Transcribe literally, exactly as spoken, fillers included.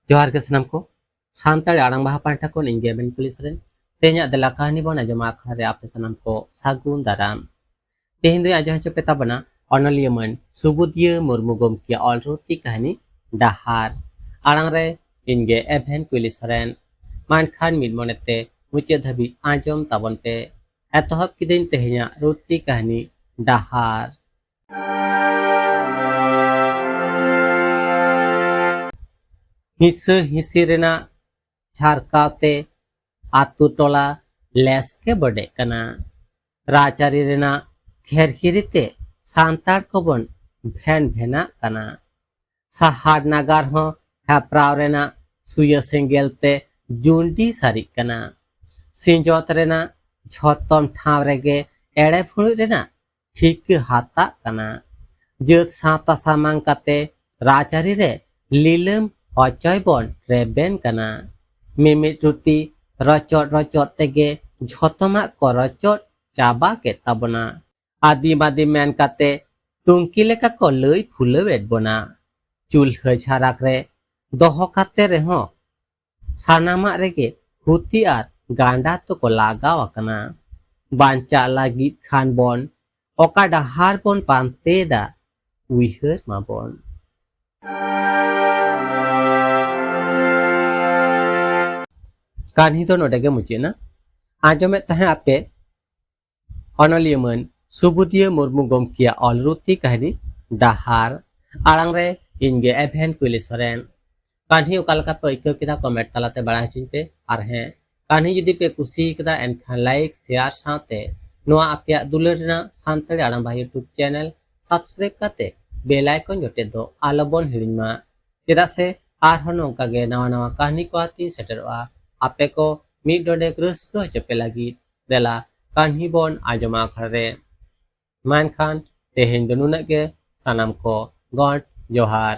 ᱡᱚᱦᱟᱨ ᱜᱮ ᱥᱟᱱᱟᱢ ᱠᱚ᱾ ᱥᱟᱱᱛᱟᱲᱤ ᱟᱲᱟᱝ ᱵᱟᱦᱟ ᱯᱟᱦᱴᱟ ᱠᱷᱚᱱ ᱤᱧ ᱜᱮ ᱮᱵᱷᱮᱱ ᱠᱩᱞᱤ ᱥᱚᱨᱮᱱ᱾ ᱛᱮᱦᱮᱧᱟᱜ ᱫᱮᱞᱟ ᱠᱟᱹᱦᱱᱤ ᱵᱚᱱ ᱟᱸᱡᱚᱢᱟ ᱟᱠᱷᱲᱟ ᱨᱮ ᱟᱯᱮ ᱥᱟᱱᱟᱢ ᱠᱚ ᱥᱟᱹᱜᱩᱱ ᱫᱟᱨᱟᱢ᱾ ᱛᱮᱦᱮᱧ ᱫᱚᱧ ᱟᱸᱡᱚᱢ ᱦᱚᱪᱚ ᱯᱮ ᱛᱟᱵᱚᱱᱟ ᱚᱱᱚᱞᱤᱭᱟᱹ ᱢᱟᱹᱱ ᱥᱩᱵᱩᱫᱤᱭᱟᱹ ᱢᱩᱨᱢᱩ ᱜᱚᱢᱠᱮᱭᱟᱜ ᱚᱞ ᱨᱩᱛᱤ ᱠᱟᱹᱦᱱᱤ ᱰᱟᱦᱟᱨ᱾ ᱟᱲᱟᱝ ᱨᱮ ᱤᱧ ᱜᱮ ᱮᱵᱷᱮᱱ ᱠᱩᱞᱤ ᱥᱚᱨᱮᱱ᱾ ᱢᱟ ᱮᱱᱠᱷᱟᱱ ᱢᱤᱫ ᱢᱚᱱᱮᱛᱮ ᱢᱩᱪᱟᱹᱫ ᱫᱷᱟᱹᱵᱤᱡ ᱟᱸᱡᱚᱢ ᱛᱟᱵᱚᱱ ᱯᱮ᱾ ᱮᱛᱚᱦᱚᱵ ᱠᱤᱫᱟᱹᱧ ᱛᱮᱦᱮᱧᱟᱜ ᱨᱩᱛᱤ ᱠᱟᱹᱦᱱᱤ ᱰᱟᱦᱟᱨ᱾ ᱦᱤᱸᱥᱟᱹ ᱦᱤᱸᱥᱤ ᱨᱮᱱᱟᱜ ᱡᱷᱟᱨᱠᱟᱣ ᱛᱮ ᱟᱛᱳ ᱴᱚᱞᱟ ᱞᱮᱥ ᱜᱮ ᱵᱚᱰᱮᱜ ᱠᱟᱱᱟ᱾ ᱨᱟᱡᱽᱟᱹᱨᱤ ᱨᱮᱱᱟᱜ ᱠᱷᱮᱨᱠᱷᱤᱨᱤ ᱛᱮ ᱥᱟᱱᱛᱟᱲ ᱠᱚᱵᱚᱱ ᱵᱷᱮᱱ ᱵᱷᱮᱱᱟᱜ ᱠᱟᱱᱟ᱾ ᱥᱟᱦᱟᱨ ᱱᱟᱜᱟᱨ ᱦᱚᱸ ᱦᱮᱯᱨᱟᱣ ᱨᱮᱱᱟᱜ ᱥᱩᱭᱟᱹ ᱥᱮᱸᱜᱮᱞ ᱛᱮ ᱡᱩᱱᱰᱤ ᱥᱟᱹᱨᱤᱜ ᱠᱟᱱᱟ᱾ ᱥᱤᱧᱚᱛ ᱨᱮᱱᱟᱜ ᱡᱷᱚᱛᱚᱢ ᱴᱷᱟᱶ ᱨᱮᱜᱮ ᱮᱲᱮ ᱯᱷᱩᱲᱩᱡ ᱨᱮᱱᱟᱜ ᱴᱷᱤᱠᱟᱹ ᱦᱟᱛᱟᱜ ᱠᱟᱱᱟ᱾ ᱡᱟᱹᱛ ᱥᱟᱶᱛᱟ ᱥᱟᱢᱟᱝ ᱠᱟᱛᱮ ᱨᱟᱡᱽᱟᱹᱨᱤ ᱨᱮ ᱞᱤᱞᱟᱹᱢ ᱚᱪᱚᱭ ᱵᱚᱱ ᱨᱮᱵᱮᱱ ᱠᱟᱱᱟ᱾ ᱢᱤᱢᱤᱫ ᱨᱩᱛᱤ ᱨᱚᱪᱚᱫ ᱨᱚᱪᱚᱫ ᱛᱮᱜᱮ ᱡᱷᱚᱛᱚᱢᱟᱜ ᱠᱚ ᱨᱚᱪᱚᱫ ᱪᱟᱵᱟ ᱠᱮᱫ ᱛᱟᱵᱚᱱᱟ᱾ ᱟᱹᱫᱤᱢ ᱟᱹᱫᱤᱢ ᱢᱮᱱ ᱠᱟᱛᱮ ᱴᱩᱝᱠᱤ ᱞᱮᱠᱟ ᱠᱚ ᱞᱟᱹᱭ ᱯᱷᱩᱞᱟᱹᱣᱮᱫ ᱵᱚᱱᱟ᱾ ᱪᱩᱞᱦᱟᱹ ᱡᱷᱟᱨᱟᱠ ᱨᱮ ᱫᱚᱦᱚ ᱠᱟᱛᱮ ᱨᱮᱦᱚᱸ ᱥᱟᱱᱟᱢᱟᱜ ᱨᱮᱜᱮ ᱦᱩᱛᱤ ᱟᱨ ᱜᱟᱸᱰᱟ ᱫᱚᱠᱚ ᱞᱟᱜᱟᱣ ᱟᱠᱟᱱᱟ᱾ ᱵᱟᱧᱪᱟᱜ ᱞᱟᱹᱜᱤᱫ ᱠᱷᱟᱱ ᱵᱚᱱ ᱚᱠᱟ ᱰᱟᱦᱟᱨ ᱵᱚᱱ ᱯᱟᱱᱛᱮᱭᱮᱫᱟ, ᱩᱭᱦᱟᱹᱨ ᱢᱟᱵᱚᱱ᱾ ᱠᱟᱹᱦᱱᱤ ᱫᱚ ᱱᱚᱰᱮ ᱜᱮ ᱢᱩᱪᱟᱹᱫ ᱮᱱᱟ᱾ ᱟᱸᱡᱚᱢᱮᱫ ᱛᱟᱦᱮᱸ ᱟᱯᱮ ᱚᱱᱚᱞᱤᱭᱟᱹ ᱢᱟᱹᱱ ᱥᱩᱵᱩᱫᱤᱭᱟᱹ ᱢᱩᱨᱢᱩ ᱜᱚᱢᱠᱮᱭᱟᱜ ᱚᱞ ᱨᱩᱛᱤ ᱠᱟᱹᱦᱱᱤ ᱰᱟᱦᱟᱨ᱾ ᱟᱲᱟᱝ ᱨᱮ ᱤᱧ ᱜᱮ ᱮᱵᱷᱮᱱ ᱠᱩᱭᱞᱤ ᱥᱚᱨᱮᱱ᱾ ᱠᱟᱹᱦᱱᱤ ᱚᱠᱟ ᱞᱮᱠᱟ ᱯᱮ ᱟᱹᱭᱠᱟᱹᱣ ᱠᱮᱫᱟ, ᱠᱚᱢᱮᱱᱴ ᱛᱟᱞᱟᱛᱮ ᱵᱟᱲᱟᱭ ᱦᱚᱪᱚᱧ ᱯᱮ᱾ ᱟᱨ ᱦᱮᱸ, ᱠᱟᱹᱦᱱᱤ ᱡᱩᱫᱤ ᱯᱮ ᱠᱩᱥᱤ ᱠᱟᱫᱟ, ᱮᱱᱠᱷᱟᱱ ᱞᱟᱭᱤᱠ, ᱥᱮᱭᱟᱨ ᱥᱟᱶᱛᱮ ᱱᱚᱣᱟ ᱟᱯᱮᱭᱟᱜ ᱫᱩᱞᱟᱹᱲ ᱨᱮᱱᱟᱜ ᱥᱟᱱᱛᱟᱲᱤ ᱟᱲᱟᱝ ᱵᱟᱦᱟ YouTube ᱪᱮᱱᱮᱞ ᱥᱟᱵᱥᱠᱨᱟᱭᱤᱵ ᱠᱟᱛᱮ ᱵᱮᱞ ᱟᱭᱠᱚᱱ ᱡᱚᱴᱮᱫ ᱫᱚ ᱟᱞᱚ ᱵᱚᱱ ᱦᱤᱲᱤᱧ ᱢᱟ᱾ ᱪᱮᱫᱟᱜ ᱥᱮ ᱟᱨᱦᱚᱸ ᱱᱚᱝᱠᱟ ᱜᱮ ᱱᱟᱣᱟ ᱱᱟᱣᱟ ᱠᱟᱹᱦᱱᱤ ᱠᱚ ᱟᱛᱤᱧ ᱥᱮᱴᱮᱨᱚᱜᱼᱟ, ᱟᱯᱮ ᱠᱚ ᱢᱤᱫ ᱰᱚᱸᱰᱮᱠ ᱨᱟᱹᱥᱠᱟᱹ ᱦᱚᱪᱚ ᱯᱮ ᱞᱟᱹᱜᱤᱫ᱾ ᱫᱮᱞᱟ, ᱠᱟᱹᱦᱱᱤ ᱵᱚᱱ ᱟᱸᱡᱚᱢᱟ ᱟᱠᱷᱲᱟ ᱨᱮ᱾ ᱢᱟ ᱮᱱᱠᱷᱟᱱ ᱛᱮᱦᱮᱧ ᱫᱚ ᱱᱩᱱᱟᱹᱜ ᱜᱮ᱾ ᱥᱟᱱᱟᱢ ᱠᱚ ᱜᱚᱰ ᱡᱚᱦᱟᱨ᱾